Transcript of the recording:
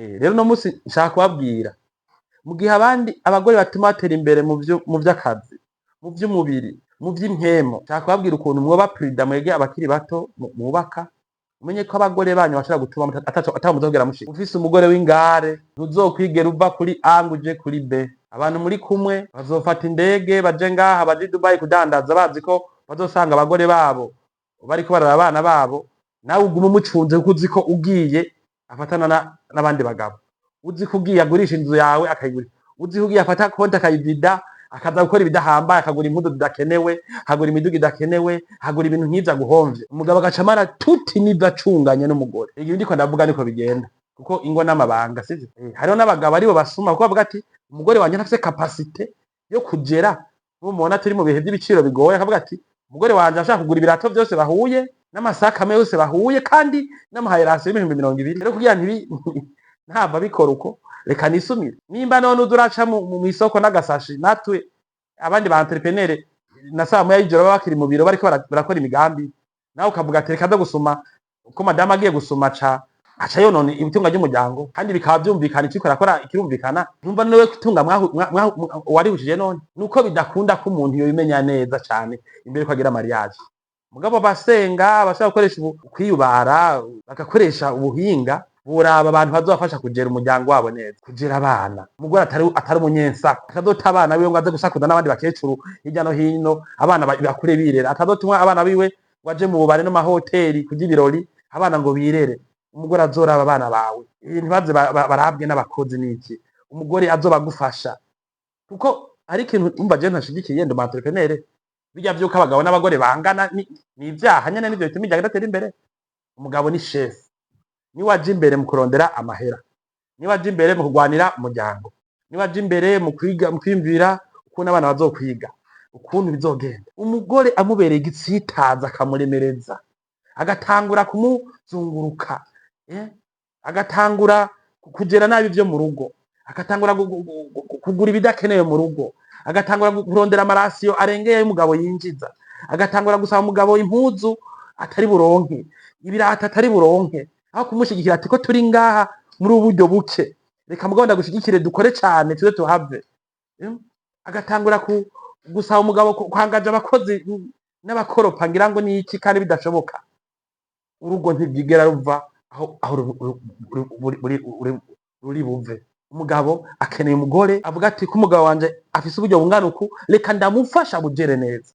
Rero no musi nshaka kubabwira, mu gihe abandi abagore batuma batera imbere mu vy'akazi, mu vy'umubiri, mu vy'impwemu, nshaka kubabwira ukuntu mwoba prudent, mwege abakiri bato mwubaka, umenye ko abagore banyu bashobora gutuma ataho muzogera mushika. Ufise umugore w'ingare, ntuzokwigera uva kuri A ngo uje kuri B. Abantu muri kumwe bazofata indege baje ngaha, baje i Dubai kudandaza, bazi ko bazosanga abagore babo bariko barara abana babo. Nawe ugume umucunze, kuko uzi ko ugiye afatana n'abandi bagabo, uzi ko ugiye agurisha inzu yawe akayigurisha, uzi ko ugiye afata konti akayivida, akaza gukora ibidahambaye, akagura impuzu zidakenewe, akagura imiduga idakenewe, akagura ibintu nk'ivyo aguhomvye. Umugabo agaca amara tuti n'ivyo acunganye n'umugore. Igihe ndiko ndavuga niko bigenda, kuko ingo n'amabanga, sivyo? Hariho n'abagabo aribo basuma, kuko bavuga ati: "Umugore wanje ntafise capacité yo kugera." Mubona turi mu bihe by'ibiciro bigoye, akavuga ati: "Umugore wanje ashaka kugura ibirato vyose bahuye n'amasaka amwe yose bahuye, kandi n'amahaye ration y'20,000. Rero kugira ntibi ntava bikora uko, reka nisumire." Nimba none uza uraca mw'isoko n'agasashi, natwe abandi ba entrepreneur na saa moya y'ijoro baba bakiri mu biro bariko barakora imigambi, nawe ukavuga ati: "Reka nza gusuma," uko madamu agiye gusuma aca aca yonona ibitunga ry'umuryango, kandi bikaba vyumvikana iciko arakora ikirumvikana. Ntumva niwe itunga warihushije. None nuko bidakunda ko umuntu yobimenya neza cane imbere ko agira mariage. Mugabo basenga bashaka gukoresha kwiyubara, bagakoresha ubuhinga buraba abantu bazobafasha kugera umuryango wabo neza, kugera abana. Umugore atari umunyensako, atazota abana biwe ngo aze gusakuza n'abandi bakecuru hirya no hino, abana bakure birera, atazotuma abana biwe ngo aje mu bubare no mahoteli kurya ibirori, abana ngo birere. Umugore azoraba abana bawe, ntibaze barabwe n'abakozi n'iki. Umugore azoba agufasha, kuko hari ikintu umva je ntashigikiye, ndi umu entrepreneur. Bijya vyuko abagabo n'abagore bangana ni ivyaha nyene, nivyo bituma imiryango idatera imbere. Umugabo ni chef, niwe aja imbere mu kurondera amahera, niwe aja imbere mu kurwanira umuryango, niwe aja imbere mu kwiga, mu kwiyumvira ukuntu abana bazokwiga, ukuntu bizogenda. Umugore amubereye igitsitaza, akamuremereza, agatangura kumuzunguruka, agatangura kugera nabi ivyo mu rugo, agatangura kugura ibidakenewe mu rugo, agatangura kurondera ama ration arengeye y'umugabo yinjiza, agatangura gusaba umugabo impuzu atari buronke, ibirato atari buronke, aho kumushigikira ati: "Ko turi ngaha muri ubu buryo buke, reka mugabo ndagushigikire, dukore cane tuze tuhave." Agatangura gusaba umugabo kwangaja abakozi n'abakoropa, ngira ngo niki, kandi bidashoboka. Urugo ntirwigera ruva aho ruri buve. Umugabo akeneye umugore avuga ati: "Ko umugabo wanje afise uburyo bungana uku, reka ndamufasha bugere neza."